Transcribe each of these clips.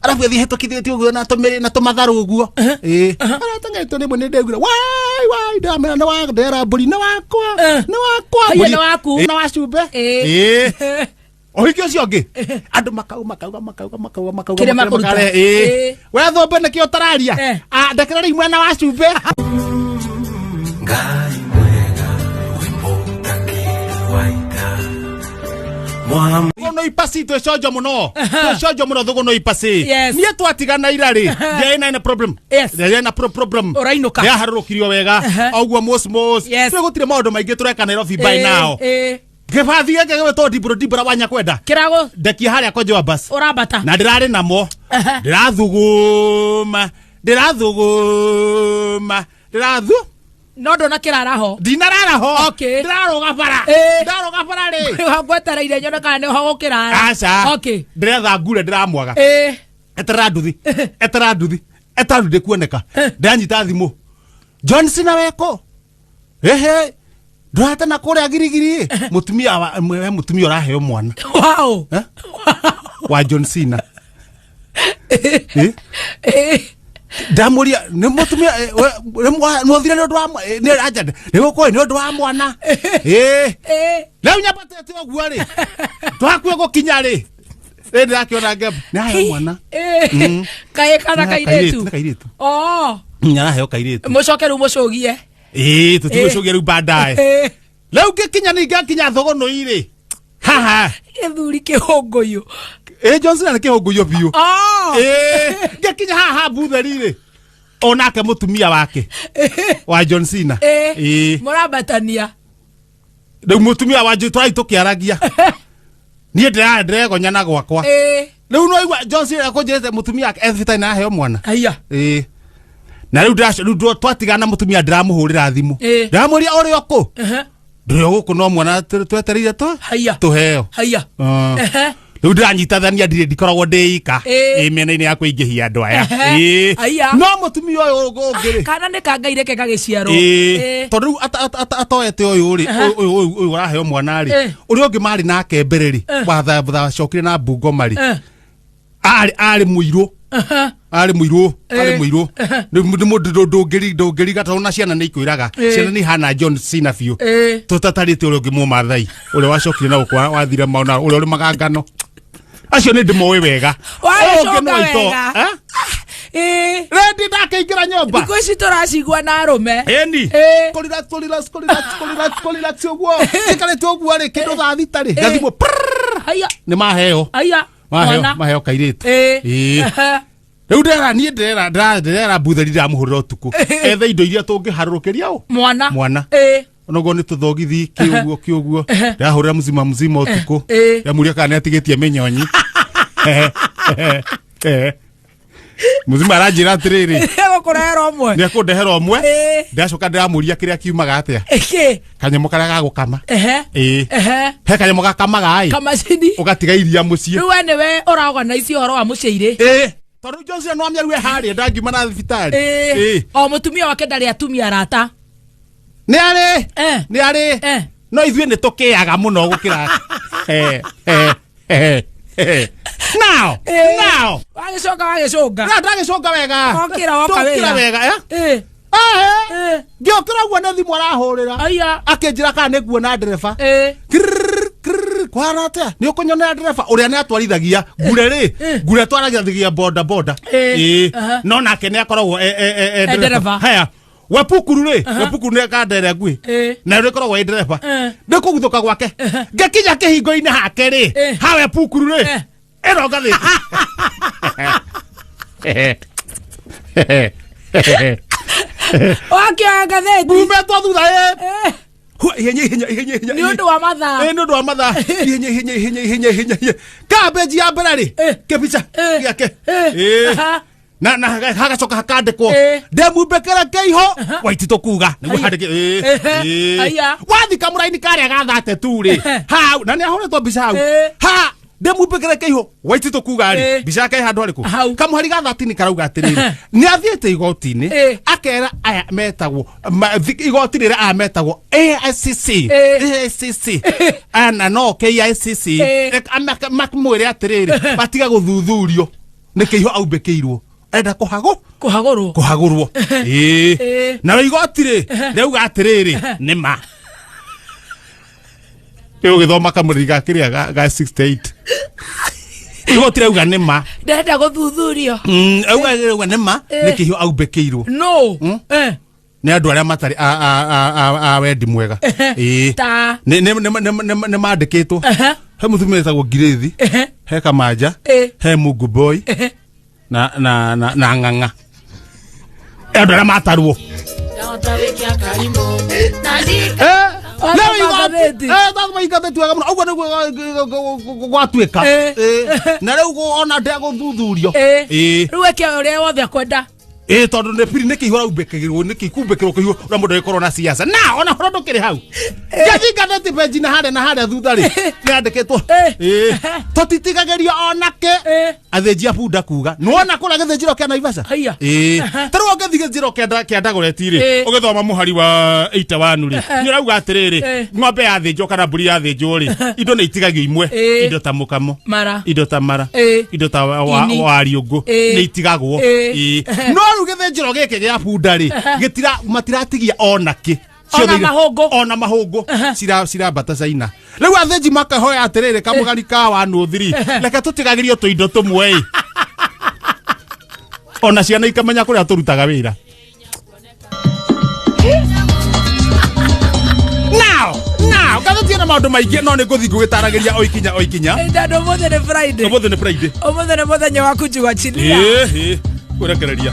Arabu ĩthiĩ hĩtũkithĩtie ũguo na tũmĩrĩ na tũmatharũ ũguo. Ĩĩ. Arateng'erete rĩmwe nĩ ndegire. Wai wai ndamera nĩ wa ndera mbũri nĩ wakwa. Nĩ wakwa. Haiya, Mbũri- nĩ waku. Ĩĩ, na wa cumbĩ. Ĩĩ. Ĩĩ. Ũhiki ũcio ũngĩ andũ makauga makauga makauga makauga makauga Kĩrĩa makũruta. makare ĩĩ. Ĩĩ. We thũmbĩ nĩkĩo ũtararia. Eh. Ah, ndekera rĩu mwena wa cumbĩ. Ngai mwega wĩ mũtangĩri wa ita Mwam Thũgũnũ ipasi twĩconjo mũno twĩconjo mũno thũgũnũ ipasi. Yes. Niĩ twatigana ira rĩ ndiarĩ na any problem. Yes. Ndiarĩ na problem. Ũrainũka. Ndĩaharũrũkirio wega. Oguo mos mos. Yes. Rĩu gũtirĩ maũndũ maingĩ tũreka Nairobi by Ĩĩ, now. ĩĩ. Gĩbathi gĩkĩ gĩgwĩtwo Ndibũrũ Ndibũra wa Nyakwenda. Kĩrago Ndekia harĩa kwa Joa bus. ũrambata. Na ndĩrarĩ namo. Ndĩrathuguma. Ndĩrathuguma. Ndĩrathu No ndona kĩrara ho. ndinarara ho. Okay. Ndĩrarũga bara. Ĩĩ. Ndĩrarũga bara rĩ. Nĩho ngwetereire nyone kana nĩho gũkĩrara. Aca. Okay. Ndĩretha ngure ndĩramwaga. Ĩĩ. Eterera nduthi. Eterera nduthi. Eterera nduthi ndĩkuoneka. Ndĩranyita thimũ. John Cena weko. Ehe. Ndũrate na kũrĩa girigiri. Mũtumia wa he mũtumia ũraheo mwana. Wow. Eh? Wa John Cena. Eh? Ĩĩ. Ndamũria nĩ mũtumia eh, we- nĩ mwa- nĩwathire nĩ ũndũ wa mwa- eh, nĩ anja nĩ gũkũĩ nĩ ũndũ wa mwana. Ĩĩ. Ĩĩ. Rĩu nyambatĩte ũguo rĩ. Twakuĩ gũkinya rĩ. Rĩ ndĩrakĩona ngemba. Nĩ aheo mwana. Ĩĩ. Kaĩ kana Nĩ kairĩtu. kairĩtu, nĩ kairĩtu. Oh. Nĩ araheo kairĩtu. Mũcoke rĩu mũcũgie. Ĩĩ tũtigũcũgia rĩu baadaye. Ĩĩ. Rĩu ngĩkinya ningĩ ngakinya thũgũnũ-irĩ haha. Gĩthuri kĩhũngũyũ. Ĩ Johnson nĩ kĩhũngũyũ biũ. Oh. Ĩĩ ngĩkinya haha butheri-rĩ onake mũtumia wake wa John Cena. Ĩĩ. Ĩĩ. Mũrambatania. Rĩu mũtumia wa John tũrathiĩ tũkĩaragia. Niĩ ndĩra ndĩregonya na gwakwa. Ĩĩ. Rĩu no igua John Cena akũnjĩrĩte mũtumia wake e thibitarĩ na aheo mwana. Haiya. Ĩĩ. Na rĩu ndĩraco rĩu twatigana mũtumia ndĩramũhũrĩra thimũ. Ĩĩ. Ndĩramũria ũrĩ o kũ? Ehe. Ndũrĩ o gũkũ no mwana twetereire tũ Haiya. tũheo. Haiya. Ah. Ehe. Rĩu ndĩranyitithania ndirĩ ndikoragwo ndĩ ika. Ĩĩ. Ĩ mĩena-inĩ ya kũingĩhia andũ aya. Ehe. Ĩĩ. Haiya. No mũtumia ũyũ ũngĩ rĩ. Kana nĩ kangai reke gagĩciarwo. Ĩĩ. Ĩĩ. Tondũ rĩu atoete ũyũ rĩ, Aha. ũyũ ũyũ ũyũ ũraheo mwana rĩ, Ĩĩ. ũrĩa ũngĩ marĩ nake mbere rĩ, Eh. wathacokire na Bungoma rĩ, Eh. arĩ arĩ mũirũ. Aha. Arĩ mũirũ, arĩ Ĩĩ. mũirũ. Nĩ nĩ mũndũ ndũngĩriga tondũ na ciana nĩ ikwĩraga. Ĩĩ. Ciana nĩ ihana John Cena biũ. Ĩĩ. Tũtatarĩte ũrĩa ũngĩ Mũmathai, ũrĩa wacokire na gũkũ wathire maũna, ũrĩa ũrĩ magangano. Acio nĩ ndĩmoĩ wega. Ũyũ ũngĩ Wagĩcoka no ito. wega. Eh? Ĩĩ. Rendi ndakĩingĩra nyũmba. Thikũ ici tũracigua na arũme. Ĩni. Ĩĩ. Kũ relax, kũ relax, kũ relax, kũ relax, kũ relax ũguo. Njikarĩte ũguo rĩ, kĩndũ thaa thita rĩ, gathimũ prrrr, Haiya. nĩ maheo. Haiya. Maheo, Mwana. maheo kairĩtu. Ĩĩ. Ĩĩ. Ehe. Rĩu ndĩrera niĩ ndĩrera ndĩrera mbutheri ndĩramũhũrĩra ũtukũ. Ethe indo iria tũngĩharũrũkĩria ũ. Mwana. Mwana. Ĩĩ. Onoguo nĩ tũthogithi kĩũguo kĩũguo. Ndĩrahũrĩra mzima mzima ũtukũ. Ĩĩ. Ndĩramũria kana nĩ atigĩtie mĩnyonyi. Mzima aranjĩra atĩrĩrĩ. Egũkũrehera ũmwe. Nĩ ekũndehera ũmwe. Ĩĩ. Ndĩracoka ndĩramũria kĩrĩa kiumaga atĩa. Ĩkĩ. Kanyamũ karĩa ga gũkama. Ehe. Ĩĩ. Ehe. He kanyamũ gakamaga ĩ. Kamacini. Ũgatiga iria mũciĩ. Rĩu we nĩwe ũraorganize ũhoro wa mũciĩ-irĩ. Ĩĩ. Tondũ Johnson no amĩarue harĩa ndangiuma na thibitarĩ. Ĩĩ. Ĩĩ. O mũtumia wake ndarĩ atumia arata. Nĩ arĩ. Eh. Nĩ arĩ. Eh. No ithuĩ nĩ tũkĩaga mũno gũkĩra. Eh, eh, eh, eh. Now, Ĩĩ. now. Wagĩcoka wagĩcũnga. Na ndagĩcũnga wega. Wokĩra woka Tũkĩra wĩra. wega. Eh? Ĩĩ. Eh. Ĩĩ. Ngĩũkĩra ũguo nĩ thimũ arahũrĩra. Aya. Akĩnjĩra kana nĩ nguona ndereba. Ĩĩ. Kirrrr, kirrrr, kwana atĩa nĩ ũkũnyonera ndereba ũrĩa nĩ atwarithagia ngure rĩ Eh. ngure atwarithagia boda boda Eh. Ĩĩ. Aha. no nake nĩ akoragwo e- e- e- e E ndereba. haya wepukuru rĩ wepukuru nĩ kanda ĩrĩa nguhĩ Eh. na nĩ ĩkoragwo ĩ ndereba Eh. nĩ kũguthũka gwake ngĩkinya kĩhingo-inĩ hake rĩ Eh. ha wepukuru rĩ Eh. ĩno ngathĩti Wakĩoya ngathĩti. mumĩtwo thutha ĩ Eh. Hua, ihenya ihenya ihenya ihenya Nĩ ũndũ wa mathaa. Ĩ, nĩ ũndũ wa mathaa ihenya ihenya ihenya ihenya ihenya ihenya kambĩnji ya mbere rĩ Eh. kĩbica Eh. gĩake Eh. Ĩ. Aha. na na hagacoka hakandĩkwo Eh. ndemumbĩkĩre kĩiho waititũ kuga nĩguo Haiya. handĩke ĩ, Ehe. ĩ. Haiya. wathika mũraini karĩa gathate tu rĩ Ehe. hau na nĩ ahũrĩtwo mbica hau Eh. ha ndemumbĩkĩre kĩiho waititũ kuga rĩ Eh. mbica yake ĩ handũ harĩkũ Hau. kamũhari ga 13 karauga atĩrĩrĩ nĩ athiĩte igoti-inĩ Eh. akera aya metagwo igoti rĩrĩa aya metagwo AICC Eh. AICC ana no KICC Eh. Makĩmwĩre atĩrĩrĩ matige gũthuthurio. Nĩ kĩiho aumbĩkĩirwo arenda kũhagũ Kũhagũrwo. Kũhagũrwo. Ĩĩ. Narĩo igoti rĩ rĩauga atĩrĩrĩ, nĩ ma rĩu ũgĩthoma kamũrĩri ga kĩrĩa ga 68, igoti rĩauga nĩ ma. Ndĩrenda gũthuthurio. Rĩauga nĩ ma, nĩ kĩiho aumbĩkĩirwo. No. Nĩ andũ arĩa matarĩ a wendi mwega. Ĩĩ. Ta. Nĩ mandĩkĩtwo. He mũtumia wĩtagwo Ngirĩthi, he Kamanja, he Mungu Boy na Ng'ang'a, andũ arĩa matarwo. Othe magathĩti. Igathĩti wega mũno, ũguo nĩguo gwatuĩka. Na rĩu ona ndegũthuthurio. Rĩu eke ũrĩa wothe akwenda. Ĩ, tondũ nĩ piri nĩ kĩihũ raumbĩkĩrwo, nĩ kĩkumbĩkĩrwo kĩihũ ũrĩa mũndũ agĩkorwo na siasa na ona horo ndũkĩrĩ hau. Ngathi ngathĩti benji na harĩa na harĩa thutha rĩ, nĩ yandĩkĩtwo. Ĩ, tũtitigagĩrio onake. Athĩnji a bunda kuga nĩwona kũrĩa gĩthĩnjĩro kĩa Naivasha. Haiya. Ĩ, ta rĩu ũngĩthiĩ gĩthĩnjĩro kĩa Dagoretti rĩ, ũgĩthoma mũhari wa 81 rĩ, nĩ ũrauga atĩrĩrĩ, ng'ombe yathĩnjwo kana mbũri yathĩnjwo rĩ, indo nĩ itigagio imwe. Indo ta mũkamo, Mara. indo ta mara, indo ta Ini. wariũngũ nĩ itigagwo. Ĩ. No rĩu gĩthĩnjĩro gĩkĩ gĩa bunda rĩ, gĩtira matiratigia ona kĩ. Ona Ciothe mahũngũ. Ona mahũngũ cirambata caina. Rĩu athĩnji makahoya atĩrĩrĩ, kamũgari ka wa nũthiri, reke tũtigagĩrio tũindo tũmwe ĩ, ona ciana ikamenya kũrĩa tũrutaga wĩra. Now ngathĩti ĩna maũndũ maingĩ, no nĩ ngũthiĩ ngũgĩtaragĩria o ikinya o ikinya. Tondũ ũmũthĩ nĩ Friday. Ũmũthĩ nĩ Friday. Ũmũthĩ nĩ mũthenya wa kujiwachilia. Ĩhĩ, kũrekereria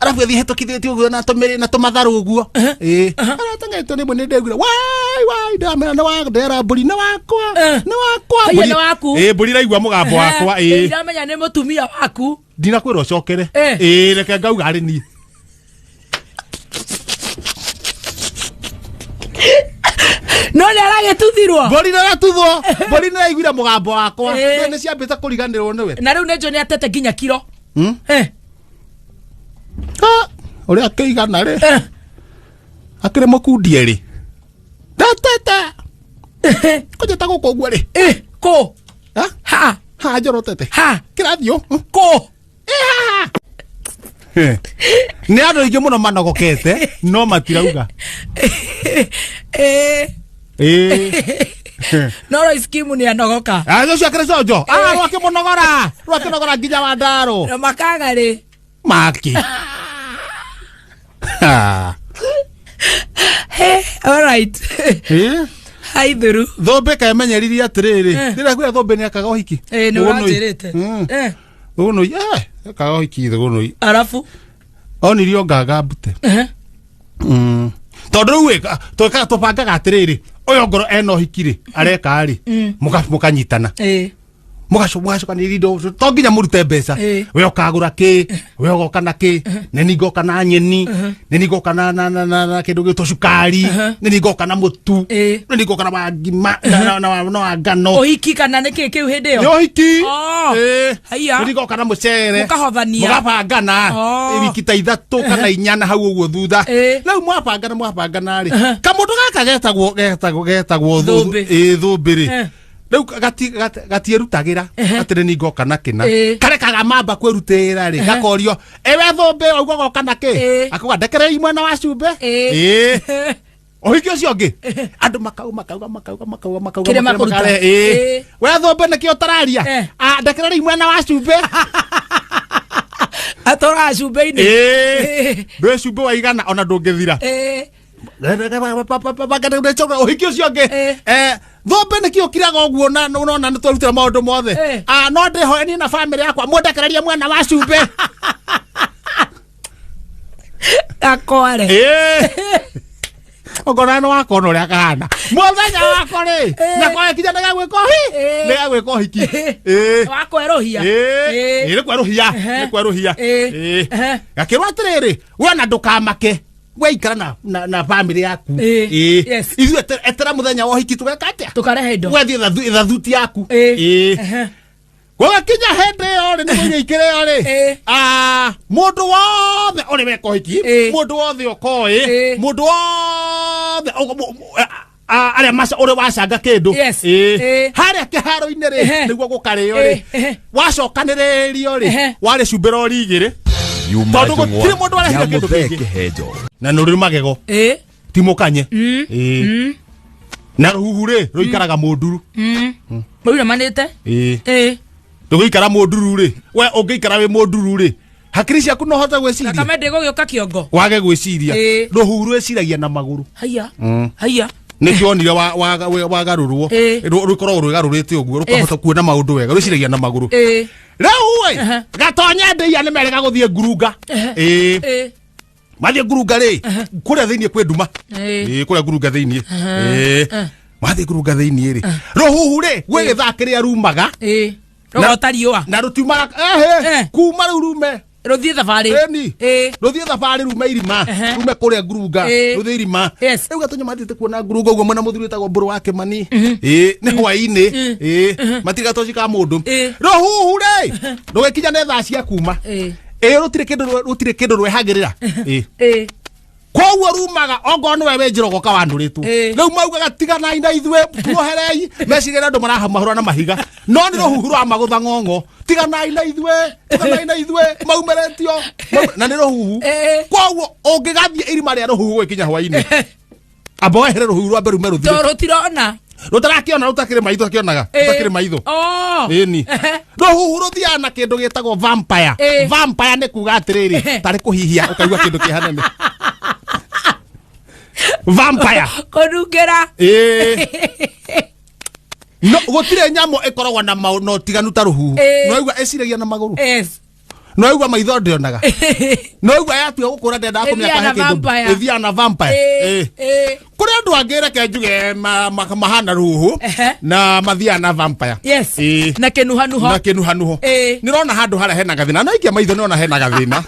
arabu ĩthiĩ hetũkithĩtie ũguo na tũmĩrĩ na tũmatharũ ũguo. Ĩ, arateng'erete rĩmwe nĩ ndegwire wai wai, ndamera nĩ wa ndera mbũri nĩ wakwa. Nĩ wakwa. Haiya, Mbũri- nĩ waku. Ĩ, mbũri iraigua mũgambo wakwa. Ĩ. Ndamenya nĩ mũtumia waku. Ndinakwĩra ũcokere. Ĩ, reke ngauga arĩ niĩ. No nĩ aragĩtuthirwo. Mbũri nĩ ĩratuthwo, mbũri nĩ ĩraiguire mũgambo wakwa. Nĩ ciambĩte kũriganĩrwo nĩwe. Na rĩu nĩ njũĩ nĩ atete nginya kiro. Ah, ũrĩa akĩigana rĩ, akĩrĩ mũkundie rĩ, ndatete kũnjĩta gũkũ ũguo rĩ. Kũ? Ha? Ha? Ha njorotete. Ha? Kĩrathiũ. Kũ? Nĩ andũ aingĩ mũno manogokete no matirauga. Ĩĩ. No Royce Kim nĩ anogoka. Ah, ũcio akĩrĩ conjo. Ah, rwakĩmũnogora, rwakĩnogora nginya wa ndaro. Na makaga rĩ. Maki. Ah. He, alright. Haithuru. Thũmbĩ kemenyeririe atĩrĩrĩ, ndĩrakwĩra thũmbĩ nĩ akaga ũhiki. Ĩ, nĩ Thũgũnũi. ũranjĩrĩte. Thũgũnũi, akaga ũhiki thũgũnũi. Arabu. Onirio ngaga mbute. Tondũ rĩu twĩkaga tũbangaga atĩrĩrĩ, ũyũ ngoro ena ũhiki rĩ, areka rĩ, mũkanyitana, mũgacokanĩrĩria indo, to nginya mũrute mbeca. We ũkagũra kĩ, we ũgoka na kĩ, nĩ ni ngoka na nyeni, nĩ ni ngoka na kĩndũ gĩtwo cukari, nĩ ni ngoka na mũtu, nĩ ni ngoka na wa ngima na wa ngano. Ũhiki kana nĩ kĩ kĩu hĩndĩ Nĩ ĩyo? ũhiki. Oh. Ĩĩ. Haiya. Nĩ ni ngoka na mũcere. Mũkahothania. Mũgabangana Oh. wiki ta 3 kana 4 na hau ũguo thutha. Rĩu mwabangana rĩ, kamũndũ gaka getagwo Thũmbĩ. Ĩĩ, thũmbĩ rĩ, rĩu gatiĩrutagĩra atĩ nĩ ngoka na kĩna. Karekaga mamba kwĩrutĩra rĩ, gakorio, ewe thũmbĩ, wauga goka na kĩ? Akauga ndekerei mwena wa cumbĩ. Ĩĩ, ũhiki ũcio ũngĩ andũ makauga makauga makauga makauga makauga. Kĩrĩa makũruta. Makarehe, ĩĩ. We thũmbĩ, nĩkĩo ũtararia? Ah, ndekerei mwena wa cumbĩ. Atũraga cumbĩ-inĩ. Ĩĩ, ndwĩ cumbĩ waigana ona ndũngĩthira. Ũhiki ũcio ũngĩ, thũmbĩ, nĩkĩ ũkiraga ũguo na ũrona nĩ twarutĩra maũndũ mothe? Ah, no ndĩhoe niĩ na bamĩrĩ yakwa mũndekererie mwena wa cumbĩ. Akware. Ĩĩ. Ongona nĩ wakona ũrĩa kahana mũthenya wako rĩ, na kinya nĩgagwĩka ũhi, nĩgagwĩka ũhiki. Ĩĩ. Wakwerũhia. Ĩĩ. Ĩĩ, nĩ kwerũhia, nĩ kwerũhia. Ĩĩ. Gakĩrwo atĩrĩrĩ, we ona ndũkamake, we ikara na bamĩrĩ yaku. Ĩĩ. Ithuĩ etera mũthenya wa ũhiki tũgeka atĩa? Tũkarehe indo. We thiĩ thathuti yaku. Ĩĩ. Gũgakinya hĩndĩ ĩyo rĩ, nĩguo irio ikĩrĩo rĩ, ah, mũndũ wothe ũrĩ weka ũhiki, mũndũ wothe ũkoĩ, mũndũ wothe Arĩa ũrĩ wacanga kĩndũ. Yes. Ĩĩ. Ĩĩ. Harĩa kĩharo-inĩ rĩ, nĩguo gũkarĩo rĩ, wacokanĩrĩrio rĩ, warĩ cumbĩ rori igĩrĩ Yuma tondũ gũtirĩ njũng'wa mũndũ ya arehire kĩndũ Mũthee kĩngĩ. Kĩhenjo. Na nĩ rũrĩ magego ti mũkanye. Ĩĩ. Na rũhuhu rĩ, rũikaraga mũnduru. Mauramanĩte. Ĩĩ. Ĩĩ. Ndũgĩikara mũnduru rĩ, we ũngĩikara wĩ mũnduru rĩ, hakiri ciaku no hote gwĩciria? Thakame ndĩgũgĩũka kĩongo. Wage gwĩciria. Ĩĩ. Rũhuhu rwĩciragia na magũrũ. Haya, haya. Nĩkĩo onire wagarũrwo. Ĩĩ. Rũkoragwo rwĩgarũrĩte ũguo rũkahota kuona maũndũ wega, rwĩciragia na magũrũ. Rĩu ĩ, gatonya ndĩia nĩ merega gũthiĩ ngurunga. Ĩĩ. Mathiĩ ngurunga rĩ, kũrĩa thĩiniĩ kwĩ nduma. Ĩĩ. Ĩĩ, kũrĩa ngurunga thĩiniĩ. Ĩĩ. Mathiĩ ngurunga thĩiniĩ rĩ, rũhuhu rĩ, gwĩ gĩthaa kĩrĩa rumaga. Ĩĩ, rũgota riũa. Na rũtiumaga ehe. Kuma rĩu rume rũthiĩ thabarĩ. Ĩni. Ĩĩ. Rũthiĩ thabarĩ rume irima. Rume kũrĩa ngurunga. Ĩĩ. Rũthiĩ irima. Yes. Rĩu gatonya mathiĩte kuona ngurunga ũguo mwena mũthuri wĩtagwo Mbũrũ wa Kĩmani. Ĩĩ, nĩ hwaĩ-inĩ. Ĩĩ, matirĩ gatoci ka mũndũ. Ĩĩ. Rũhuhu rĩ, rũgĩkinya nĩ thaa cia kuma. Ĩĩ. Ĩĩ, rũtirĩ kĩndũ rwehagĩrĩra. Ĩĩ. Ĩĩ. Koguo rumaga ongorwo nĩwe wĩ njĩra ũgoka wanũrĩtwo. Ĩĩ. Rĩu maugaga tiganai na ithuĩ, tuoherei, meciria andũ marahamahũra na mahiga, no nĩ rũhuhu rwa magũtha ng'ong'o, tiganai na ithuĩ, tiganai na ithuĩ, maumerĩtio na nĩ rũhuhu. Ĩĩ. Koguo ũngĩgathiĩ irima rĩa rũhuhu gwĩkinya hwainĩ, amba wehere rũhuhu rwambe rume rũthire. To rũtirona. Rũtarakĩona, rũtakĩrĩ maitho, akĩonaga rũtakĩrĩ maitho. Oh. Ĩni, rũhuhu rũthiaga na kĩndũ gĩtagwo vampire. Ĩĩ. Vampire nĩ kuga atĩrĩrĩ, tarĩ kũhihia ũkaigua kĩndũ kĩ hanene, vampire. Kũnungĩra. Ĩĩ. No gũtirĩ nyamũ ĩkoragwo na na ũtiganu ta rũhuhu. Ĩĩ. No igua ĩciragia na magũrũ. Yes. No igua maitho ndĩonaga, no igua yatua gũkũra ndendaga Ĩthiaga kũmĩaka na he kĩndũ. vampire. Ĩthiaga na vampire. Ĩĩ. Ĩĩ. Ĩĩ. Kũrĩ andũ angĩ reke njuge mahana rũhuhu na mathiaga na vampire. Yes. Ĩĩ. Na kĩnuhanuho. Na kĩnuhanuho. Ĩĩ. Nĩrona handũ harĩa hena gathĩna, no ikia maitho nĩrona hena gathĩna.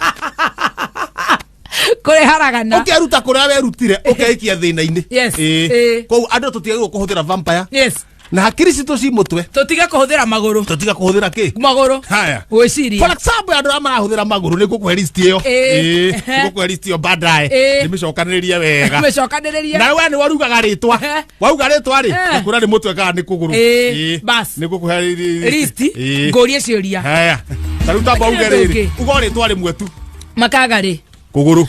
Kũrĩ haragana. Ũkeruta kũrĩa werutire, ũkeikia thĩna-inĩ. Yes. Ĩĩ. Ĩĩ. Koguo andũ tũtiagĩrĩirwo kũhũthĩra vampire Yes. na hakiri citũ ci mũtwe. Tũtige kũhũthĩra magũrũ. Tũtiga kũhũthĩra kĩ? Magũrũ. Haya. Gwĩciria. For example, andũ arĩa marahũthĩra magũrũ, nĩ ngũkũhe list ĩyo. Ĩĩ. Ĩĩ, nĩ ngũkũhe list ĩyo baadaye. Ĩĩ. Ndĩmĩcokanĩrĩrie wega. Mĩcokanĩrĩrie. Na we nĩ warugaga rĩtwa, wauga rĩtwa rĩ, ngũkwĩra nĩ mũtwe kana nĩ kũgũrũ. Ĩĩ, Ĩĩ. bas. Nĩ ngũkũhe List. Ĩĩ. Ngũrie ciũria. Haya, ta rĩu tamba uge Lakini ũndũ rĩrĩ, ũngĩ. uga o rĩtwa rĩmwe tu. Makaga rĩ? Kũgũrũ.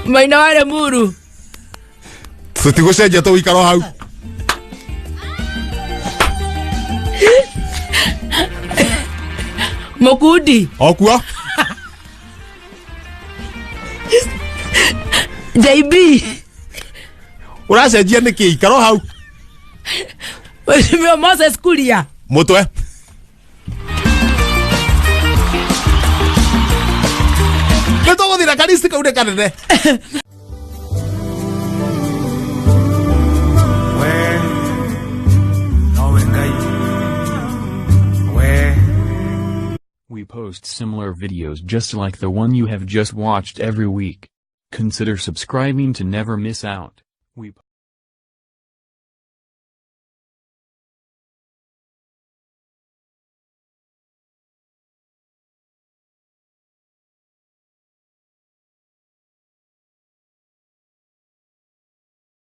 Maina wa Lemuru. Tũtigũcenjia, tũgũikara o hau. Mũkundi. O kuo. JB. Ũracenjia nĩkĩ? Ikara o hau. Mheshimiwa Moses Kuria. Mũtwe. Nĩ tũgũthiĩ na karisti kau nĩ kanene. We nowe Ngai we. We post similar videos just like the one you have just watched every week. Consider subscribing to never miss out. We